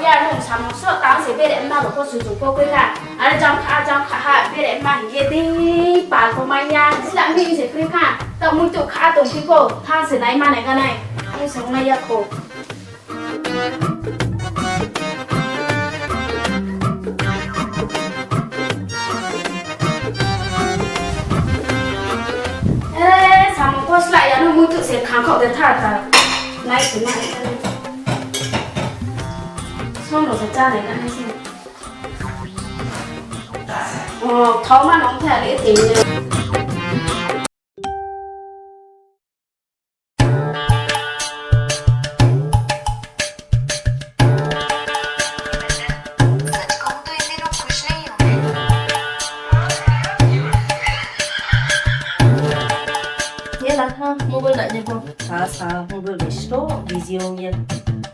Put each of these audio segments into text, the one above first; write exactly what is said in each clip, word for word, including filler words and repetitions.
Ya nung samung so tang se bere ma rao pho sujung pho kroi kha. Are jang kha, jang kha ha, bere ma hing ye dei pal pho mai ya. Sila mi se kroi kha. Taoh muitu kha tong phi pho, thanng se nai ma nai ga nai. Ang se ong nai ya kho. E, samung pho sla ya no muitu se khangkhaoh de tha ta. Nai se nai. Som rao se chá nai na nai se. O, thao ma nong tha le te ne. Ye la ha, mobile nai ni pho. Sa sa, mobile bai sto, busy ong ye.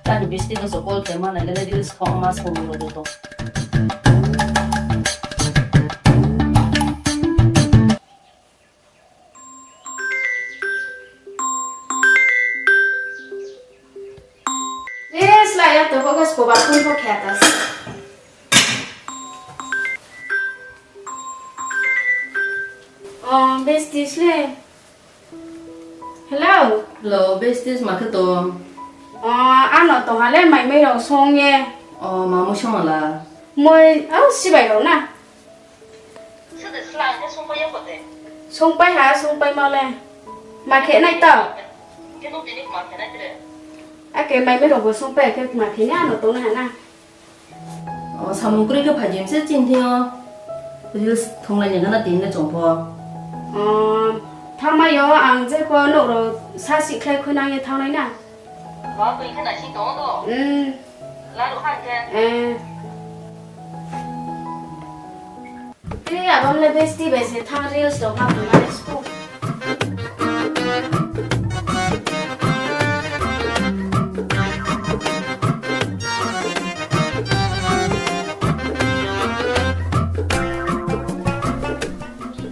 Tani besti no so call khe ma nai le, reels kho ma so mo do to. Reels la ya to, focus ko ba phone ko khe ta. O, besties le. Hello. Hello, besties, ma khe tong? O, ano tong ha le mai mui rao song ye. O, ma mui song la? Mui, o, sibai rao na. Songpai ha, songpai ma le. Ma khe nai to? Ake mai mui rao bo songpai khe ma khe ni ano tong nai ha na. O, samung kroi khe phai di se chini thing yo. Reels thonglai ni gana tini le chung pho. O, thanngmai yo ang je pho nouh rao sa sihkhlai khuinang ye thanngnai na. Ba tui khe naising tong ou. Hmm. Laruh ha khe. Eh. Tei abang le bestie bai se thanng reels rao ma phungnai school.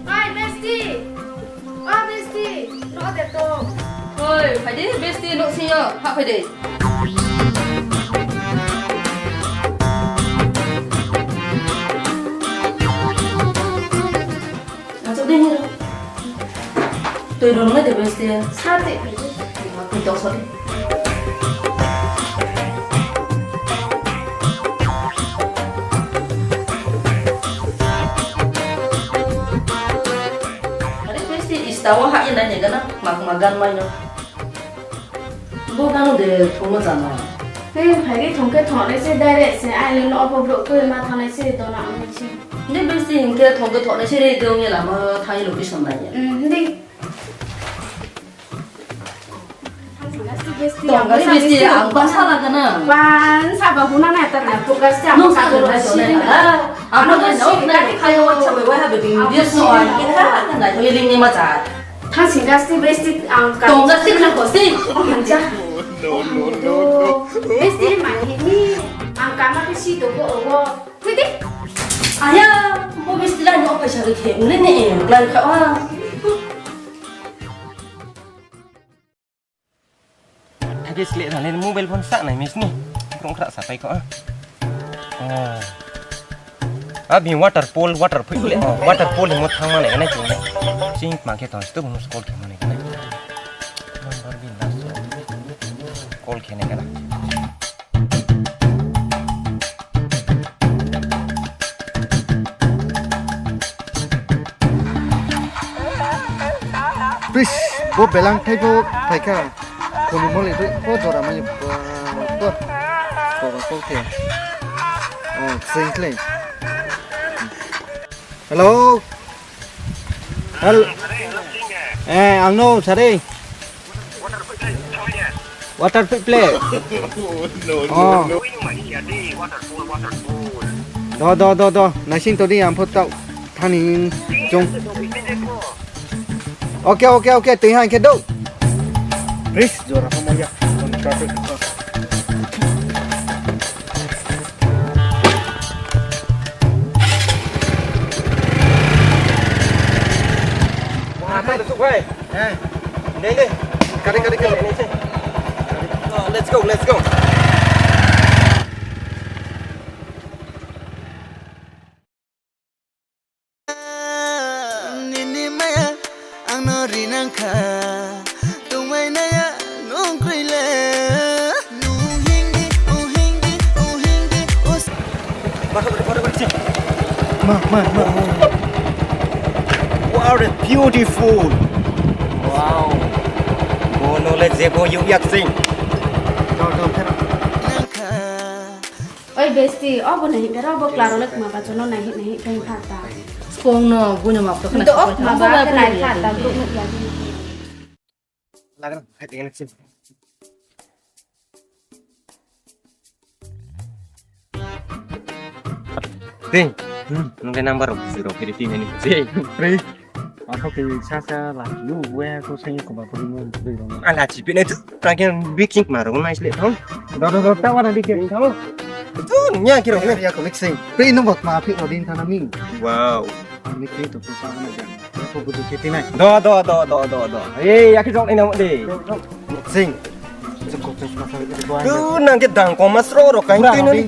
Oi, bestie! O, bestie! Nouh de tong. Oi, phai di, bestie, nouh sing yo. Hah, phai di. Achouh dei hing. Tui rung nai de bestie. Sa tei phai di. Tui tong sa di. Are bestie, Insta wo hah ye nai ni gana, ma, ma gan mai no. Bo gano de thongmo chana. Hei, phai di thong khe thongnai se direct se, ai le no pho brouh kroi ma thanngnai se, dona ongnai se. Hing di bestie hing khe thong khe thongnai se re, de ong ye lama thanng ye location nai ye. Hmm, hing di. Tong gari bestie, ang ba sala gana. Ban saba huna na ta ta, tong gari sa. Nung sa gari sa. Ano ba si gari khayo, WhatsApp bai wai ha bebing, video sno ai, kita na, hoy ling ni ma cha. Thang sing gasti bestie ang ka. Tong gasti kena kosti. Oh, manja. No, no, no, no. Bestie mai ni, ang kama ke si to ko owo. Tui di. Aya, bo bestie lai no paisa ke khe, ule ne, lai kha wa. Thagi sleh na le mobile phone sa nai mis ni. Krong khra sa pai kho. Ah. Abi waterfall, waterfall le. Oh, waterfall mo thang ma nai nai chung. Sing ma khe thang stu bung call khe ma nai nai. Number bin last. Call khe nai kana. Please, bo belang thai pho phai kha. Khoni mole doi pho jora mai bo, bo, bo, bo khe. Oh, sing khlai. Hello. Hel-, eh, ang no sari. Water pipe le. Oh. Do, do, do, do. Naising to di, ang pho taoh thani chung. Okay, okay, okay. Tui ha khe do. Please, jora pho maya. Let's go, let's go. Ang no rinang kha, tongmai nai ya nung kroi le. Nung hing di, o hing di, o hing di, o s- Ma, ma, ma, ma. What a beautiful. Wow. Bo no le jebo youh yak sing. Dor, dor, phera. Nang kha. Oi besti, obo nai hing khe ro bo kla ro le kma ba chono nai hing nai hing khe hing kha ta. Skong no buino map to khna. Ndo ok ma ba khe nai kha ta, ndo nuk ya di. Lagra, hai tinggal sih. Ding, hmm, nung ke number rok zero kiri ting ini. Ding, free. Aku ke sasa lah, lu gue aku sing ke bapak lu beri dong. Ala cipi na tu, kagian bikin kemaru nai sile tong. Do do do, tawa na bikin tong. Tu nya kiro ne. Ya ko mixing. Free nung bot ma phi odin tanami. Wow. Mixing tu tu sama na. Aku butuh cipi nai. Do do do do do do. Eh, ya ki jok ni namo de. Sing. Tu nang ke dang koma sro ro kain tu nang.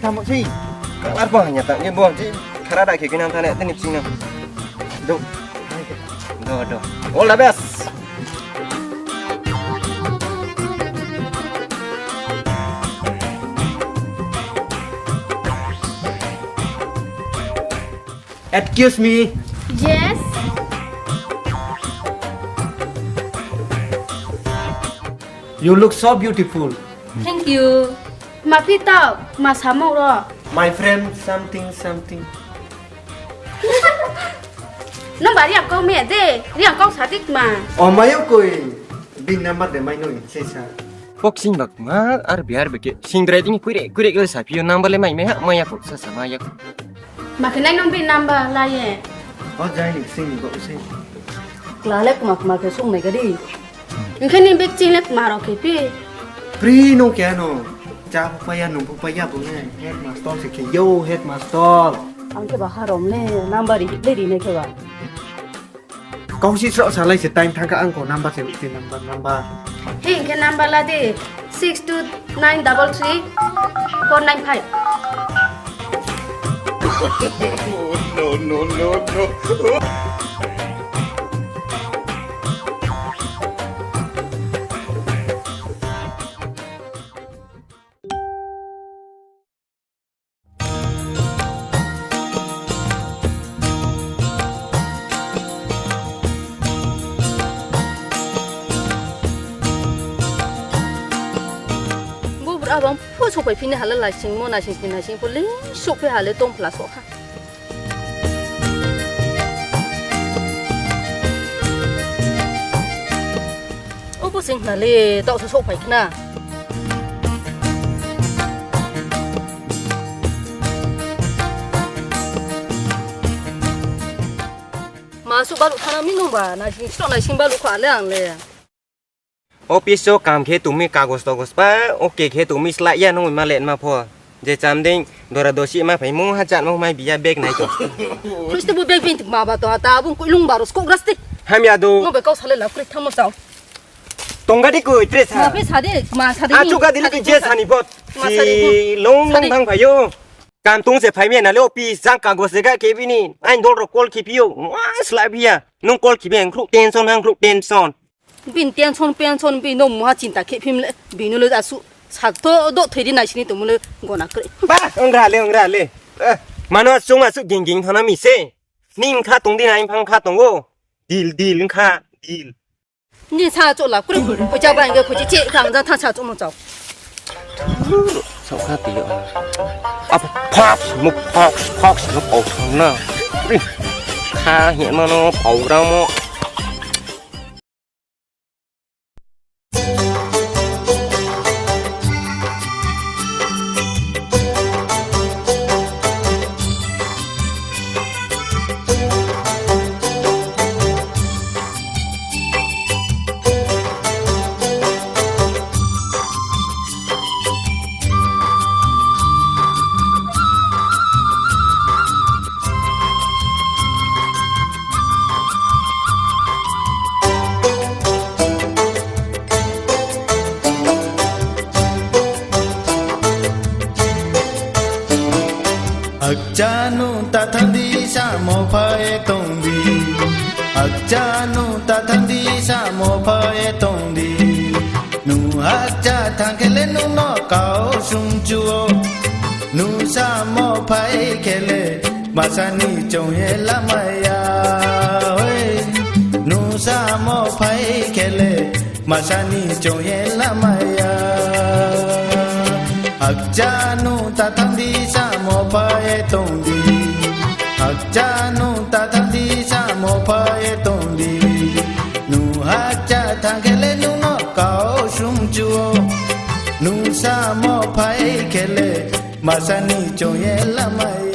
Kalar bang nya tang ke bo. Khara da khe kinang thane tini sing nang. Do. Do do. All the best. Excuse me. Yes. You look so beautiful. Thank you. Ma phi tau, ma samo ro. My friend, something, something. Nung ba riang kau me de, riang kau sadik ma. O mayo koi, bini number de mai no se sa. Boxing bak ma, ar biar beke. Singdrai dini kuire, kuire kele saphi yo number le mai me ha, maya ko, sa sa maya ko. Ma khe nai nung bini number la ye. O jai ni sing ni bo sing. Kla le kma kma khe sung nai gadi. Hing khe ni bag ching le kma rao khe phi. Pri no khe no. Cha phu paya, nung phu paya bo ne. Headmaster se khe yo, headmaster. Ang khe ba harom le, number ri, le ri nai khe ba. Kau si sroh salai se time thang kha ang ko number se, number, number. Hing khe number la di, six two nine double three four nine five. No, no, no, no. Bo bura bang phu souhphai phini hala laisingmo, naising phi naising pho le souhphai ha le tong phla souh kha. Obo sing khna le, taoh se souhphai khna. Ma suh baluh thana mi nungba, naising sroh naising baluh kha le ang le. Office o kam khe tongmi kagos togos pa, okay khe tongmi slái ya nung ma le ma pho. Je cham dei dora dosi ma phai mung ha chat ma mai biya bag nai to. Khristo bo bag bini ma ba to ata bung kuilung baro skok rasti. Hamya do. Mo be kau sale la kri thamo chao. Tongga di koi tre sa. Ma pe sa de, ma sa de. Achu ga di le je sa ni bot. Ma sa de. Si long long thang phayo. Kam tong se phai mi na le office jang kagos se ga khe bini. Ain dol ro call khe phi yo. Wa slái biya. Nung call khe bi ang khruk tension, ang khruk tension. Bini tension, pension, bini no muha chinta khe phim le, bini no le asu sakto do thoi di naisini tongmo le gona kre. Ba, ongra le, ongra le. Eh, mano asung asu ging ging thana mi se. Ni wngkha tong di nai, wngkha tong o. Deal, deal, wngkha, deal. Ni sa cho la, kre, koi cha ba nge, koi che, che, kang ja tha sa cho mo chao. Sao kha ti yo. Apa, fox, mo, fox, fox, mo, fox, na. Kha, hi, mano, fox, ra, mo. Akcha no ta thang di samo phai tong di. Ak- Hakcha nung ta thanng di, samo phai ye tong di. Nung hakcha thanng khe le nung no kau sungchu ou. Nung samo phai khe le, masa ni choung ye lamai ya. Oi, nung samo phai khe le, masa ni choung ye lamai ya. Hakcha nung ta thanng di, samo phai ye tong di. Hakcha nung ta thanng di, samo phai ye tong di. Nung hakcha thanng khe le nung no kau sungchu ou. Nung samo phai khe le, masa ni choung ye lamai